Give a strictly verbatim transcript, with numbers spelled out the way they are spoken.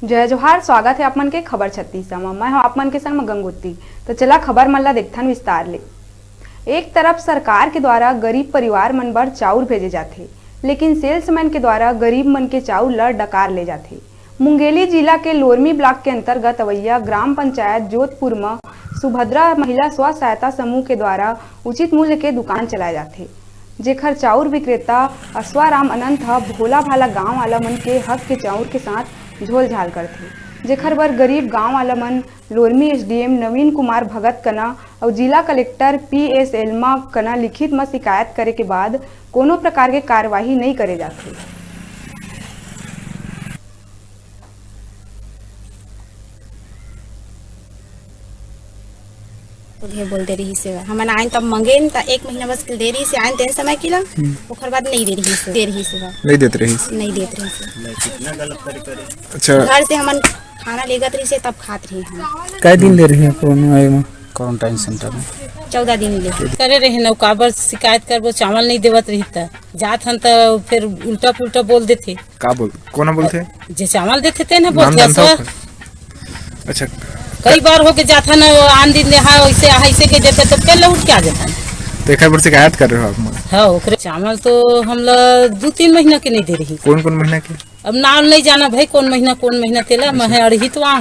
जय जोहार, स्वागत हे आप मन के खबर छत्तीस म। मैं हूं आप मन के संग म गंगोत्री। तो चला खबर मन ला देखथन विस्तार ले। एक तरफ सरकार के द्वारा गरीब परिवार मन बर चाउर भेजे जाथे, लेकिन सेल्समैन के द्वारा गरीब मन के चाउर ला डकार ले जाथे। मुंगेली जिला के लोरमी ब्लॉक के अंतर्गत अवैया ग्राम पंचायत जोधपुर म सुभद्रा महिला स्व सहायता समूह के द्वारा उचित मूल्य के दुकान चलाए जाथे, जेखर चाउर विक्रेता असवाराम अनंत ह भोला भाला गांव वाला मन के हक के चाउर के साथ झोलझाल करथे, जेखर बर गरीब गांव वाला मन लोरमी एसडीएम नवीन कुमार भगत कना अउ जिला कलेक्टर पीएस एल्मा कना लिखित म शिकायत करे के बाद कोनो प्रकार के कार्यवाही नइ करे जाथे। उधे बोल दे रही सेवा। हमन आएन तब मंगेन, त एक महीना बस दे रही से आएन तेन समय किला, हम्म। ओकर बाद नहीं दे रही से, दे रही सेवा। नहीं देत रही से। नहीं देत रही से। अच्छा। घर से हमन खाना लेगत रही से, तब खात रही हम। कै दिन ले रही है कोरोना आए में? क्वारंटाइन सेंटर में। चौदह दिन ले। करे रहे न, काबर शिकायत करबो, चावल नहीं देवत रही त जात हन त फिर उल्टा पुल्टा बोल देथे। का बोल, कोना बोलथे? जे चावल देथे तेन ह नाम बोलथे, जानता असवा। हूँ। अच्छा। कई बार होके जाथन, आन दिन ले हा, वैसे हा, ऐसे के देथे, तो फेर लौट के आ जाथन। तो एकर बर शिकायत कर रहे हो आप मन? हाँ, ओकरे चावल तो हमला दू तीन महीना के नहीं दे रही। कौन कौन महीना के? अब नाम नहीं जाना भाई, कौन महीना, कौन महीना तेला, अच्छा। मैं अड़ही तो आ।